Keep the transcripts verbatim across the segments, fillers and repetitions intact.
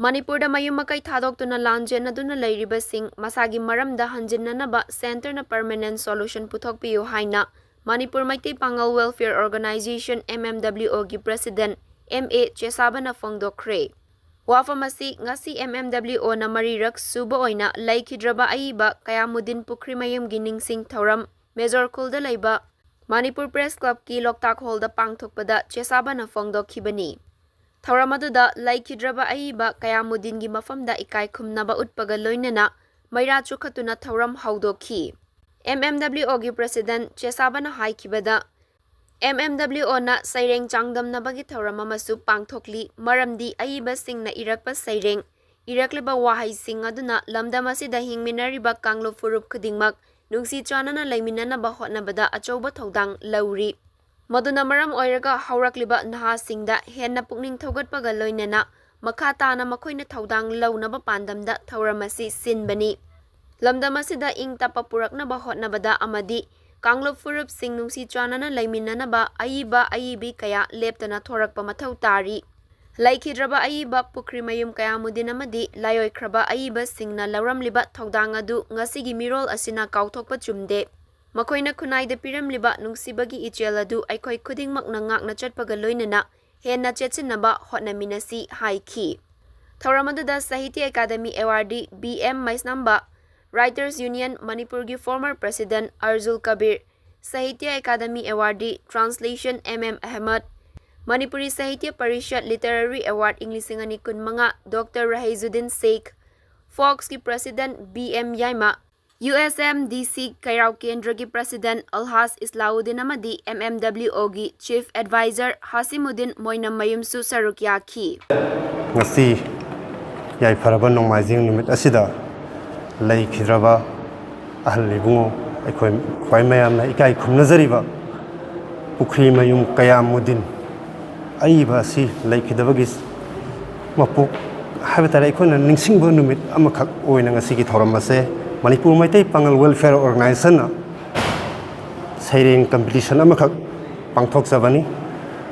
ꯃꯅꯤꯄꯨꯔꯗ ꯃꯌꯨꯝ ꯃꯀꯩ ꯊꯥꯗꯣꯛꯇꯨꯅ ꯂꯥꯟꯖꯦꯟꯅꯗꯨꯅ ꯂꯩꯔꯤꯕꯁꯤꯡ ꯃꯁꯥꯒꯤ ꯃꯔꯝꯗ ꯍꯟꯖꯤꯟꯅꯅꯕ ꯁꯦꯟꯇꯔꯅ ꯄꯔꯃꯅꯦꯟ ꯁꯣꯂꯨꯁꯟ ꯄꯨꯊꯣꯛꯄꯤꯌꯨ ꯍꯥꯏꯅ Manipur Meitei Pangal welfare organization, M M W ꯑꯣꯒꯤ ꯄ꯭ꯔꯦꯁꯤꯗꯦꯟꯠ ꯑꯦꯝ ꯑꯦ ꯆꯦꯁꯥꯕꯅ ꯐꯣꯡꯗꯣꯛꯈ꯭ꯔꯦ꯫ ꯋꯥꯐꯝ ꯑꯁꯤ ꯉꯁꯤ ꯑꯦꯝ ꯑꯦꯝ ꯗꯕ꯭ꯂꯤꯎ ꯑꯣꯅ ꯃꯔꯤꯔꯛ ꯁꯨꯕ ꯑꯣꯏꯅ ꯂꯩꯈꯤꯗ꯭ꯔꯕ ꯑꯏꯕ ꯀꯌꯥꯃꯨꯗꯤꯟ ꯄꯨꯈ꯭ꯔꯤꯃꯌꯨꯝꯒꯤ ꯅꯤꯡꯁꯤꯡ ꯊꯧꯔꯝ ꯃꯦꯖꯣꯔ ꯈꯨꯜꯗ ꯂꯩꯕ ꯃꯅꯤꯄꯨꯔ ꯄ꯭ꯔꯦꯁ ꯀ꯭ꯂꯕꯀꯤ ꯂꯣꯛꯇꯥꯛ ꯍꯣꯜꯗ ꯄꯥꯡꯊꯣꯛꯄꯗ ꯆꯦꯁꯥꯕꯅ ꯐꯣꯡꯗꯣꯛꯈꯤꯕꯅꯤ꯫ ꯊꯧꯔꯝ ꯑꯗꯨꯗ ꯂꯩꯈꯤꯗ꯭ꯔꯕ ꯑꯏꯕ ꯀꯌꯥꯃꯨꯗꯤꯟꯒꯤ ꯃꯐꯝꯗ ꯏꯀꯥꯏ ꯈꯨꯝꯅꯕ ꯎꯠꯄꯒ ꯂꯣꯏꯅꯅ ꯃꯩꯔꯥ ꯆꯨꯈꯠꯇꯨꯅ ꯊꯧꯔꯝ ꯍꯧꯗꯣꯛꯈꯤ꯫ ꯑꯦꯝ ꯑꯦꯝ ꯗꯕ꯭ꯂꯤꯎ ꯑꯣꯒꯤ ꯄ꯭ꯔꯦꯁꯤꯗꯦꯟꯠ ꯆꯦꯁꯥꯕꯅ ꯍꯥꯏꯈꯤꯕꯗ, ꯑꯦꯝ ꯑꯦꯝ ꯗꯕ꯭ꯂꯤꯎ ꯑꯣꯅ ꯁꯩꯔꯦꯡ ꯆꯥꯡꯗꯝꯅꯕꯒꯤ ꯊꯧꯔꯝ ꯑꯃꯁꯨ ꯄꯥꯡꯊꯣꯛꯂꯤ, ꯃꯔꯝꯗꯤ ꯑꯏꯕꯁꯤꯡꯅ ꯏꯔꯛꯄ ꯁꯩꯔꯦꯡ, ꯏꯔꯛꯂꯤꯕ ꯋꯥꯍꯩꯁꯤꯡ ꯑꯗꯨꯅ ꯂꯝꯗꯝ ꯑꯁꯤꯗ ꯍꯤꯡꯃꯤꯟꯅꯔꯤꯕ ꯀꯥꯡꯂꯨꯞ ꯐꯨꯔꯨꯞ ꯈꯨꯗꯤꯡꯃꯛ ꯅꯨꯡꯁꯤ ꯆꯥꯟꯅꯅ ꯂꯩꯃꯤꯟꯅꯅꯕ ꯍꯣꯠꯅꯕꯗ ꯑꯆꯧꯕ ꯊꯧꯗꯥꯡ ꯂꯧꯔꯤ꯫ ꯃꯗꯨꯅ ꯃꯔꯝ ꯑꯣꯏꯔꯒ ꯍꯧꯔꯛꯂꯤꯕ ꯅꯍꯥꯁꯤꯡꯗ ꯍꯦꯟꯅ ꯄꯨꯛꯅꯤꯡ ꯊꯧꯒꯠꯄꯒ ꯂꯣꯏꯅꯅ ꯃꯈꯥ ꯇꯥꯅ ꯃꯈꯣꯏꯅ ꯊꯧꯗꯥꯡ ꯂꯧꯅꯕ ꯄꯥꯟꯗꯝꯗ ꯊꯧꯔꯝ ꯑꯁꯤ ꯁꯤꯟꯕꯅꯤ꯫ ꯂꯝꯗꯝ ꯑꯁꯤꯗ ꯏꯪ ꯇꯞꯄ ꯄꯨꯔꯛꯅꯕ ꯍꯣꯠꯅꯕꯗ ꯑꯃꯗꯤ ꯀꯥꯡꯂꯨꯞ ꯐꯨꯔꯨꯞꯁꯤꯡ ꯅꯨꯡꯁꯤ ꯆꯥꯟꯅꯅ ꯂꯩꯃꯤꯟꯅꯅꯕ ꯑꯏꯕ ꯑꯏꯕꯤ ꯀꯌꯥ ꯂꯦꯞꯇꯅ ꯊꯣꯔꯛꯄ ꯃꯊꯧ ꯇꯥꯔꯤ꯫ ꯂꯩꯈꯤꯗ꯭ꯔꯕ ꯑꯏꯕ ꯄꯨꯈ꯭ꯔꯤꯃꯌꯨꯝ ꯀꯌꯥꯃꯨꯗꯤꯟ ꯑꯃꯗꯤ ꯂꯥꯏꯑꯣꯏꯈ꯭ꯔꯕ ꯑꯏꯕꯁꯤꯡꯅ ꯂꯧꯔꯝꯂꯤꯕ ꯊꯧꯗꯥꯡ ꯑꯗꯨ ꯉꯁꯤꯒꯤ ꯃꯤꯔꯣꯜ ꯑꯁꯤꯅ ꯀꯥꯎꯊꯣꯛꯄ ꯆꯨꯝꯗꯦ꯫ ꯃꯈꯣꯏꯅ ꯈꯨꯟꯅꯥꯏꯗ ꯄꯤꯔꯝꯂꯤꯕ ꯅꯨꯡꯁꯤꯕꯒꯤ ꯏꯆꯦꯜ ꯑꯗꯨ ꯑꯩꯈꯣꯏ ꯈꯨꯗꯤꯡꯃꯛꯅ ꯉꯥꯛꯅ ꯆꯠꯄꯒ ꯂꯣꯏꯅꯅ ꯍꯦꯟꯅ ꯆꯦꯠꯁꯤꯟꯅꯕ ꯍꯣꯠꯅꯃꯤꯟꯅꯁꯤ ꯍꯥꯏꯈꯤ꯫ ꯊꯧꯔꯝ ꯑꯗꯨꯗ Sahitya Akademi awardee B M Maisnamba, writers union ꯃꯅꯤꯄꯨꯔꯒꯤ former president Arjul Kabir, Sahitya Akademi awardee translation M M Ahmad, Manipuri Sahitya Parishad literary award ꯏꯪ ꯂꯤꯁꯤꯡ ꯑꯅꯤ ꯀꯨꯟꯃꯉꯥ ꯗꯣꯛꯇꯔ ꯔꯍꯩꯖꯨꯗꯤꯟ ꯁꯦꯈ, ꯐꯣꯛꯁꯀꯤ president B M Yaima, U S M D C Keirao ꯀꯦꯟꯗ꯭ꯔꯒꯤ ꯄ꯭ꯔꯦꯁꯤꯗꯦꯟꯠ ꯑꯜꯍꯥꯖ ꯏꯁꯂꯥꯎꯗꯤꯟ ꯑꯃꯗꯤ ꯑꯦꯝ ꯑꯦꯝ ꯗꯕ꯭ꯂꯤꯎ ꯑꯣꯒꯤ ꯆꯤꯐ ꯑꯦꯗꯚꯥꯏꯖꯔ ꯍꯥꯁꯤꯃꯨꯗꯤꯟ ꯃꯣꯏꯅꯝꯃꯌꯨꯝꯁꯨ ꯁꯔꯨꯛ ꯌꯥꯈꯤ꯫ ꯉꯁꯤ ꯌꯥꯏꯐꯔꯕ ꯅꯣꯡꯃꯥꯏꯖꯤꯡ ꯅꯨꯃꯤꯠ ꯑꯁꯤꯗ ꯂꯩꯈꯤꯗ꯭ꯔꯕ ꯑꯍꯜ ꯏꯕꯨꯡꯉꯣ, ꯑꯩꯈꯣꯏ ꯈ꯭ꯋꯥꯏ ꯃꯌꯥꯝꯅ ꯏꯀꯥꯏ ꯈꯨꯝꯅꯖꯔꯤꯕ ꯄꯨꯈ꯭ꯔꯤꯃꯌꯨꯝ ꯀꯌꯥꯃꯨꯗꯤꯟ ꯑꯏꯕ ꯑꯁꯤ ꯂꯩꯈꯤꯗꯕꯒꯤ ꯃꯄꯣꯛ ꯍꯥꯏꯕ ꯇꯥꯔꯦ, ꯑꯩꯈꯣꯏꯅ ꯅꯤꯡꯁꯤꯡꯕ ꯅꯨꯃꯤꯠ ꯑꯃꯈꯛ ꯑꯣꯏꯅ ꯉꯁꯤꯒꯤ ꯊꯧꯔꯝ ꯑꯁꯦ ꯃꯅꯤꯄꯨꯔ ꯃꯩꯇꯩ ꯄꯥꯉꯜ ꯋꯦꯜꯐꯤꯌꯔ ꯑꯣꯔꯒꯅꯥꯏꯖꯦꯁꯟꯅ ꯁꯩꯔꯦꯡ ꯀꯝꯄꯤꯇꯤꯁꯟ ꯑꯃꯈꯛ ꯄꯥꯡꯊꯣꯛꯆꯕꯅꯤ꯫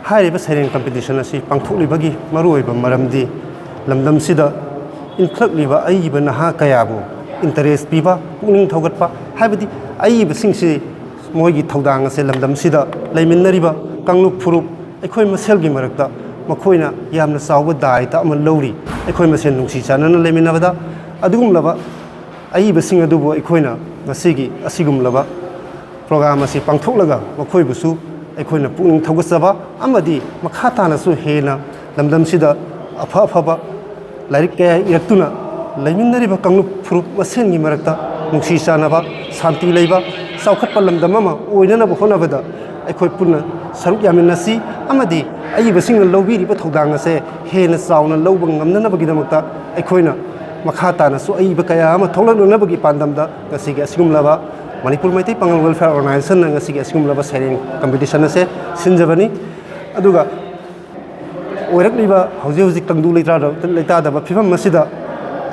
ꯍꯥꯏꯔꯤꯕ ꯁꯩꯔꯦꯡ ꯀꯝꯄꯤꯇꯤꯁꯟ ꯑꯁꯤ ꯄꯥꯡꯊꯣꯛꯂꯤꯕꯒꯤ ꯃꯔꯨꯑꯣꯏꯕ ꯃꯔꯝꯗꯤ ꯂꯝꯗꯝꯁꯤꯗ ꯏꯟꯈꯠꯂꯛꯂꯤꯕ ꯑꯏꯕ ꯅꯍꯥ ꯀꯌꯥꯕꯨ interest ꯄꯤꯕ, ꯄꯨꯛꯅꯤꯡ ꯊꯧꯒꯠꯄ, ꯍꯥꯏꯕꯗꯤ ꯑꯏꯕꯁꯤꯡꯁꯤ ꯃꯣꯏꯒꯤ ꯊꯧꯗꯥꯡ ꯑꯁꯦ ꯂꯝꯗꯝꯁꯤꯗ ꯂꯩꯃꯤꯟꯅꯔꯤꯕ ꯀꯥꯡꯂꯨꯞ ꯐꯨꯔꯨꯞ ꯑꯩꯈꯣꯏ ꯃꯁꯦꯜꯒꯤ ꯃꯔꯛꯇ ꯃꯈꯣꯏꯅ ꯌꯥꯝꯅ ꯆꯥꯎꯕ ꯗꯥꯏꯇ ꯑꯃ ꯂꯧꯔꯤ꯫ ꯑꯩꯈꯣꯏ ꯃꯁꯦꯜ ꯅꯨꯡꯁꯤ ꯆꯥꯟꯅꯅ ꯂꯩꯃꯤꯟꯅꯕꯗ ꯑꯗꯨꯒꯨꯝꯂꯕ ꯑꯏꯕꯁꯤꯡ ꯑꯗꯨꯕꯨ ꯑꯩꯈꯣꯏꯅ ꯉꯁꯤꯒꯤ ꯑꯁꯤꯒꯨꯝꯂꯕ program ꯑꯁꯤ ꯄꯥꯡꯊꯣꯛꯂꯒ ꯃꯈꯣꯏꯕꯨꯁꯨ ꯑꯩꯈꯣꯏꯅ ꯄꯨꯛꯅꯤꯡ ꯊꯧꯒꯠꯆꯕ ꯑꯃꯗꯤ ꯃꯈꯥ ꯇꯥꯅꯁꯨ ꯍꯦꯟꯅ ꯂꯝꯗꯝꯁꯤꯗ ꯑꯐ ꯑꯐꯕ ꯂꯥꯏꯔꯤꯛ ꯀꯌꯥ ꯏꯔꯛꯇꯨꯅ ꯂꯩꯃꯤꯟꯅꯔꯤꯕ ꯀꯥꯡꯂꯨꯞ ꯐꯨꯔꯨꯞ ꯃꯁꯦꯟꯒꯤ ꯃꯔꯛꯇ ꯅꯨꯡꯁꯤ ꯆꯥꯟꯅꯕ, ꯁꯥꯟꯇꯤ ꯂꯩꯕ, ꯆꯥꯎꯈꯠꯄ ꯂꯝꯗꯝ ꯑꯃ ꯑꯣꯏꯅꯅꯕ ꯍꯣꯠꯅꯕꯗ ꯑꯩꯈꯣꯏ ꯄꯨꯟꯅ ꯁꯔꯨꯛ ꯌꯥꯃꯤꯟꯅꯁꯤ ꯑꯃꯗꯤ ꯑꯏꯕꯁꯤꯡꯅ ꯂꯧꯕꯤꯔꯤꯕ ꯊꯧꯗꯥꯡ ꯑꯁꯦ ꯍꯦꯟꯅ ꯆꯥꯎꯅ ꯂꯧꯕ ꯉꯝꯅꯅꯕꯒꯤꯗꯃꯛꯇ ꯑꯩꯈꯣꯏꯅ ꯃꯈꯥ ꯇꯥꯅꯁꯨ ꯑꯏꯕ ꯀꯌꯥ ꯑꯃ ꯊꯣꯛꯂꯛꯅꯅꯕꯒꯤ ꯄꯥꯟꯗꯝꯗ ꯉꯁꯤꯒꯤ ꯑꯁꯤꯒꯨꯝꯂꯕ ꯃꯅꯤꯄꯨꯔ ꯃꯩꯇꯩ ꯄꯥꯉꯜ Welfare Organizationꯅ ꯉꯁꯤꯒꯤ ꯑꯁꯤꯒꯨꯝꯂꯕ ꯁꯩꯔꯦꯡ competition ꯑꯁꯦ ꯁꯤꯟꯖꯕꯅꯤ꯫ ꯑꯗꯨꯒ ꯑꯣꯏꯔꯛꯂꯤꯕ ꯍꯧꯖꯤꯛ ꯍꯧꯖꯤꯛ ꯇꯪꯗꯨ ꯂꯩꯇꯥꯗ-, ꯂꯩꯇꯥꯗꯕ ꯐꯤꯕꯝ ꯑꯁꯤꯗ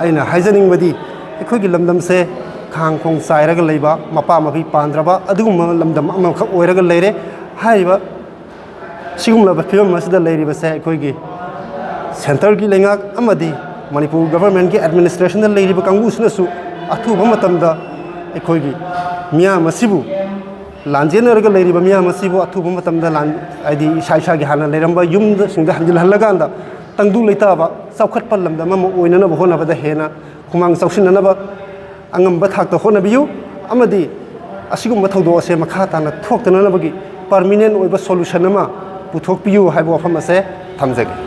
ꯑꯩꯅ ꯍꯥꯏꯖꯅꯤꯡꯕꯗꯤ ꯑꯩꯈꯣꯏꯒꯤ ꯂꯝꯗꯝꯁꯦ ꯈꯥꯡ ꯈꯣꯡ ꯆꯥꯏꯔꯒ ꯂꯩꯕ, ꯃꯄꯥ ꯃꯄꯤ ꯄꯥꯟꯗ꯭ꯔꯕ ꯑꯗꯨꯒꯨꯝꯕ ꯂꯝꯗꯝ ꯑꯃꯈꯛ ꯑꯣꯏꯔꯒ ꯂꯩꯔꯦ꯫ ꯍꯥꯏꯔꯤꯕ ꯁꯤꯒꯨꯝꯂꯕ ꯐꯤꯕꯝ ꯑꯁꯤꯗ ꯂꯩꯔꯤꯕꯁꯦ ꯑꯩꯈꯣꯏꯒꯤ centreꯒꯤ ꯂꯩꯉꯥꯛ ꯑꯃꯗꯤ ꯃꯅꯤꯄꯨꯔ governmentꯀꯤ administrationꯗ ꯂꯩꯔꯤꯕ ꯀꯥꯡꯕꯨꯁꯤꯅꯁꯨ ꯑꯊꯨꯕ ꯃꯇꯝꯗ ꯑꯩꯈꯣꯏꯒꯤ ꯃꯤꯌꯥꯝ ꯑꯁꯤꯕꯨ, ꯂꯥꯟꯖꯦꯟꯅꯔꯒ ꯂꯩꯔꯤꯕ ꯃꯤꯌꯥꯝ ꯑꯁꯤꯕꯨ ꯑꯊꯨꯕ ꯃꯇꯝꯗ ꯂꯥꯟ-, ꯍꯥꯏꯗꯤ ꯏꯁꯥ ꯏꯁꯥꯒꯤ ꯍꯥꯟꯅ ꯂꯩꯔꯝꯕ ꯌꯨꯝꯗꯁꯤꯡꯗ ꯍꯟꯖꯤꯜꯍꯜꯂꯀꯥꯟꯗ ꯇꯪꯗꯨ ꯂꯩꯇꯥꯕ, ꯆꯥꯎꯈꯠꯄ ꯂꯝꯗꯝ ꯑꯃ ꯑꯣꯏꯅꯅꯕ ꯍꯣꯠꯅꯕꯗ ꯍꯦꯟꯅ ꯈꯨꯃꯥꯡ ꯆꯥꯎꯁꯤꯟꯅꯅꯕ ꯑꯉꯝꯕ ꯊꯥꯛꯇ ꯍꯣꯠꯅꯕꯤꯌꯨ ꯑꯃꯗꯤ ꯑꯁꯤꯒꯨꯝꯕ ꯊꯧꯗꯣꯛ ꯑꯁꯦ ꯃꯈꯥ ꯇꯥꯅ ꯊꯣꯛꯇꯅꯅꯕꯒꯤ permanent ꯑꯣꯏꯕ solution ꯑꯃ ꯄꯨꯊꯣꯛꯄꯤꯌꯨ ꯍꯥꯏꯕ ꯋꯥꯐꯝ ꯑꯁꯦ ꯊꯝꯖꯒꯦ꯫